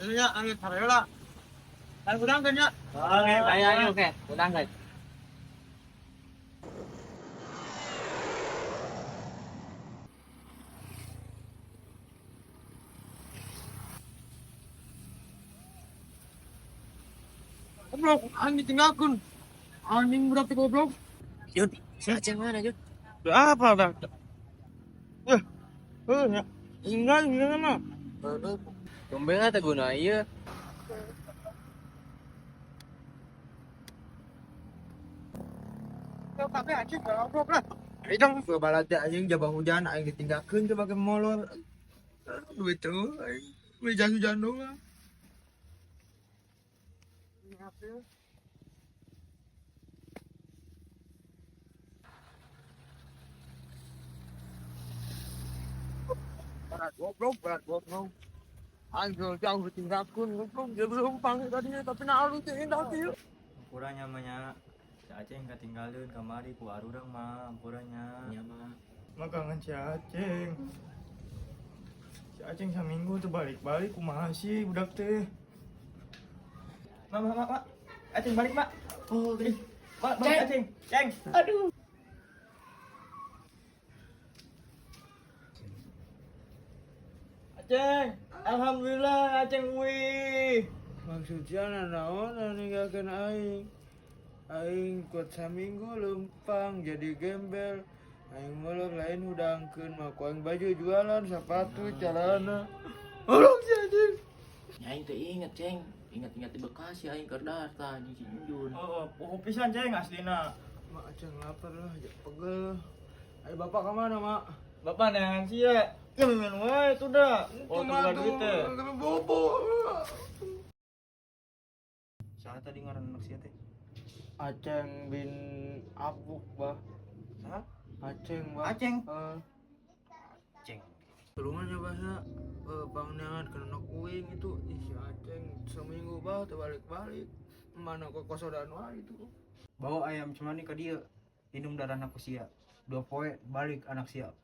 Ya, ayo tareula. Ayo hudangkeun nya. Oke, ayo ayo oke. Hudangkeun. Goblok, aing ditinggalkeun. Anjing budak teh goblok. Jun, si Aceng mana, Jun? Udah apa dah? Eh, eh, ya. Enggak, enggak mah. Tumben teh guna ieu. Tapi anjing goblok lah. Aing Balat teh anjing jabah hujan aing ditinggalkeun coba ke molor. Duit tuh aing beli jas hujan doang. Berat goblok, berat goblok. Aing jauh ditinggalkeun goblok. Dia belum panggil tadi tapi nah lu teh indah teh. Ampura nya mah nya. Si Aceng katinggalin kamari ku arurang mah ampura nya. Nya mah. Mah kangen si Aceng. Si Aceng saminggu tuh balik-balik kumaha sih budak teh. Mak, mak, mak, mak. Aceng balik, mak. Oh, gini. Mak, balik Aceng. Ceng. Aduh. Aceng, alhamdulillah Aceng wih. Maksudnya naon ninggalkeun aing. Aing kuat saminggu lempang jadi gembel. Aing molor lain hudangkeun mah ku aing baju jualan sepatu celana. Ulung si anjing. Ya aing teh inget, Ceng. Ingat-ingat di Bekasi aing keur data jeung si Junjun. Oh, oh, pisan Ceng aslina. Mak aceng lapar lah, pegel. Ayo bapak ke mana, Mak? Bapak neangan sih ya. Ya main wae tuh dah. Oh, tunggu duit teh. Bobo. Saha tadi ngaran anak sia teh? Aceng bin Abuk, Bah. Saha? Aceng, Bah. Aceng. Eh, Ceng. tulungan ya, Bah ya. Eh, pangneangan ke anak uing itu. Ih, si Aceng seminggu, Bah, teu balik-balik. Mana kok kosodan wae itu. Bawa ayam cemani ke dia, minum darah anak sia. 2 poe balik anak sia.